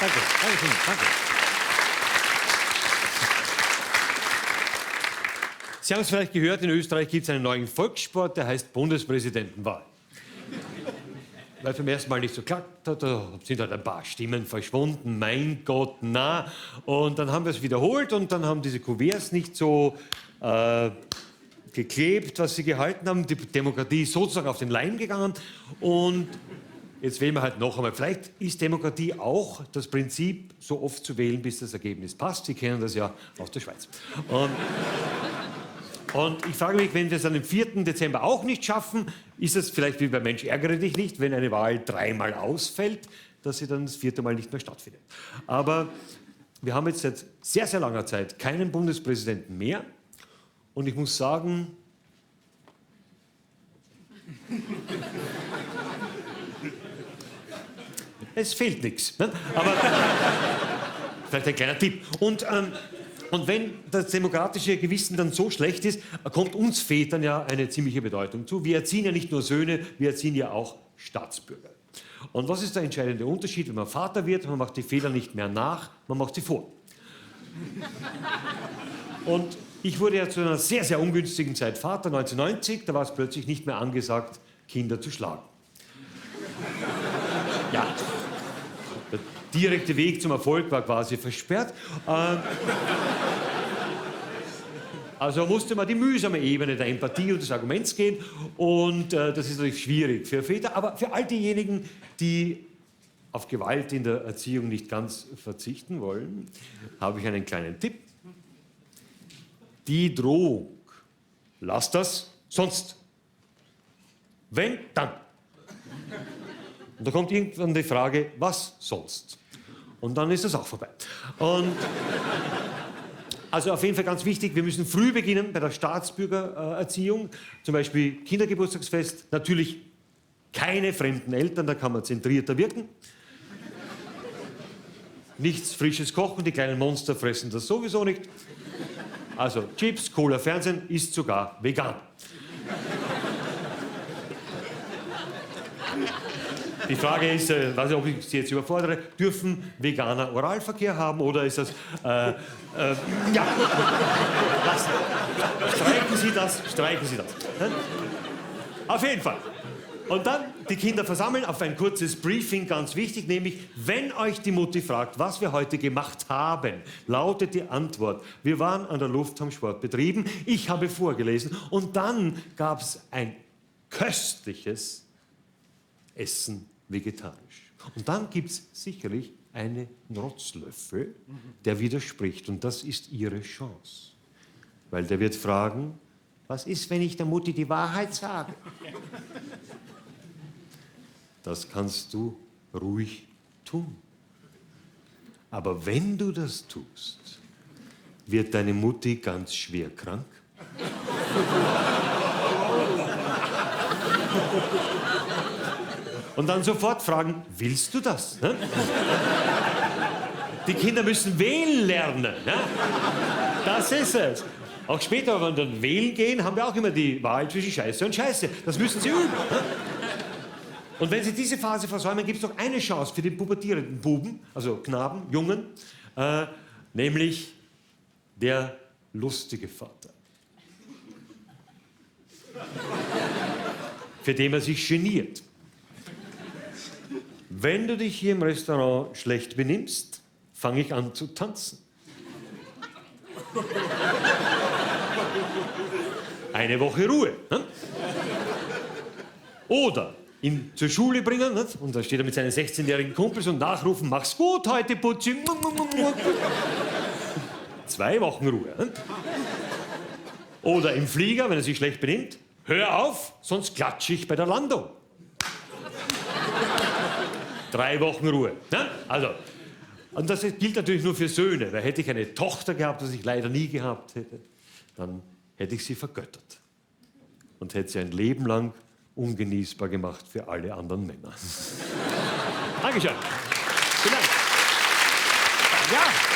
Danke. Danke. Danke. Sie haben es vielleicht gehört, in Österreich gibt es einen neuen Volkssport, der heißt Bundespräsidentenwahl. Weil beim ersten Mal nicht so klappt hat, da sind halt ein paar Stimmen verschwunden. Mein Gott, na. Und dann haben wir es wiederholt und dann haben diese Kuverts nicht so geklebt, was sie gehalten haben. Die Demokratie ist sozusagen auf den Leim gegangen. Und jetzt wählen wir halt noch einmal. Vielleicht ist Demokratie auch das Prinzip, so oft zu wählen, bis das Ergebnis passt. Sie kennen das ja aus der Schweiz. Und ich frage mich, wenn wir es dann am 4. Dezember auch nicht schaffen, ist es vielleicht wie bei Mensch, ärgere dich nicht, wenn eine Wahl 3-mal ausfällt, dass sie dann das 4. Mal nicht mehr stattfindet. Aber wir haben jetzt seit sehr, sehr langer Zeit keinen Bundespräsidenten mehr. Und ich muss sagen, es fehlt nichts. Ne? Aber vielleicht ein kleiner Tipp. Und wenn das demokratische Gewissen dann so schlecht ist, kommt uns Vätern ja eine ziemliche Bedeutung zu. Wir erziehen ja nicht nur Söhne, wir erziehen ja auch Staatsbürger. Und was ist der entscheidende Unterschied, wenn man Vater wird? Man macht die Fehler nicht mehr nach, man macht sie vor. Und ich wurde ja zu einer sehr, sehr ungünstigen Zeit Vater, 1990. Da war es plötzlich nicht mehr angesagt, Kinder zu schlagen. Ja. Der direkte Weg zum Erfolg war quasi versperrt. Also musste man die mühsame Ebene der Empathie und des Arguments gehen. Und das ist natürlich schwierig für Väter. Aber für all diejenigen, die auf Gewalt in der Erziehung nicht ganz verzichten wollen, habe ich einen kleinen Tipp. Die Drohung. Lass das, sonst. Wenn, dann. Und da kommt irgendwann die Frage, was sonst? Und dann ist das auch vorbei. Und also auf jeden Fall ganz wichtig, wir müssen früh beginnen bei der Staatsbürgererziehung. Zum Beispiel Kindergeburtstagsfest. Natürlich keine fremden Eltern, da kann man zentrierter wirken. Nichts Frisches kochen, die kleinen Monster fressen das sowieso nicht. Also Chips, Cola, Fernsehen ist sogar vegan. Die Frage ist, weiß nicht, ob ich Sie jetzt überfordere, dürfen Veganer Oralverkehr haben oder ist das... ja, lassen. Streichen Sie das. Auf jeden Fall. Und dann die Kinder versammeln auf ein kurzes Briefing, ganz wichtig, nämlich, wenn euch die Mutti fragt, was wir heute gemacht haben, lautet die Antwort, wir waren an der Luft, haben Sport betrieben, ich habe vorgelesen und dann gab es ein köstliches Essen vegetarisch. Und dann gibt es sicherlich einen Rotzlöffel, der widerspricht und das ist ihre Chance. Weil der wird fragen, was ist, wenn ich der Mutti die Wahrheit sage? Das kannst du ruhig tun. Aber wenn du das tust, wird deine Mutti ganz schwer krank. Und dann sofort fragen, willst du das? Ne? Die Kinder müssen wählen lernen. Ne? Das ist es. Auch später, wenn wir dann wählen gehen, haben wir auch immer die Wahl zwischen Scheiße und Scheiße. Das müssen sie üben. Ne? Und wenn Sie diese Phase versäumen, gibt es noch eine Chance für den pubertierenden Buben, also Knaben, Jungen, nämlich der lustige Vater. Für den er sich geniert. Wenn du dich hier im Restaurant schlecht benimmst, fange ich an zu tanzen. Eine Woche Ruhe. Ne? Oder ihn zur Schule bringen, nicht? Und da steht er mit seinen 16-jährigen Kumpels und nachrufen, mach's gut heute, Putzi. 2 Wochen Ruhe. Nicht? Oder im Flieger, wenn er sich schlecht benimmt, hör auf, sonst klatsche ich bei der Landung. 3 Wochen Ruhe. Ne? Also, und das gilt natürlich nur für Söhne. Da hätte ich eine Tochter gehabt, was ich leider nie gehabt hätte, dann hätte ich sie vergöttert. Und hätte sie ein Leben lang ungenießbar gemacht für alle anderen Männer. Dankeschön. Vielen Dank. Ja.